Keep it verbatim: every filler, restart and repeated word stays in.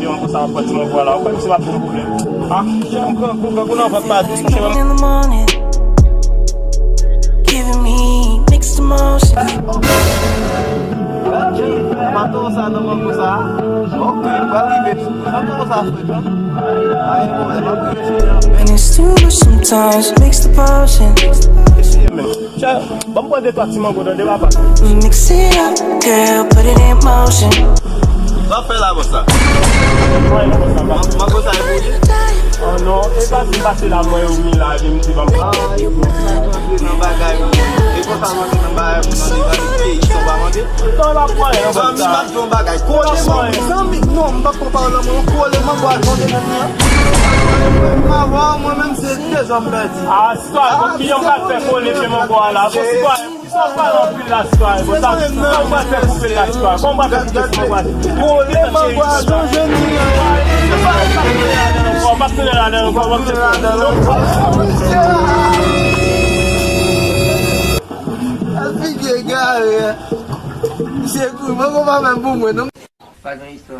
Yon konsa, w ap pran ti mango a la. Ou kwè misye p ap bon pwoblèm? Ah, chè m grangou, grangou nan vant pa dous, chè m. In the morning, giving me mixed emotions. Maton sa nan mango sa. Ok, m pral rive. Maton sa frèt, wi. Pa gen pwoblèm, m ap rive sou li. And it's too much sometimes, mix the potion. Chè, ban m pran de twa ti mango tande papa. Mix it up, girl, put it in motion. Sa fè la bò sa. Mwen yon konsa pa. Mango sa e pou li. Oh non, e pa si pase la mwen yo mi la vin di ban m. Ah, e pou sa yo antre nan bagay moun. E konsa yo antre nan bagay moun nan devan li peyi sa w pa mande. Non, l ap mwen yon Zanmi, m konsa. ap di yon bagay. Kole mango, zanmi, non, m p ap konpare nan mwen. Kole mango a jan w te nan li an. Mwen menm se dezòm pèdi. Ah, Sitwayen, bon, kijan m pral fè kole pye mango a la? Bon, sitwayen, sa w pale anpil la, sitwayen. Bon, sa, sa w pral fè koupe l la, sitwayen? Kòman w pral fè koupe pye mango a? Kole mango a jan jeni an. Ou pa tounen ladan ankò, ou pa tounen ladan ankò. Al figi egare. Misye kouri, mango pa menm pou mwen, non. Pa gen istwa.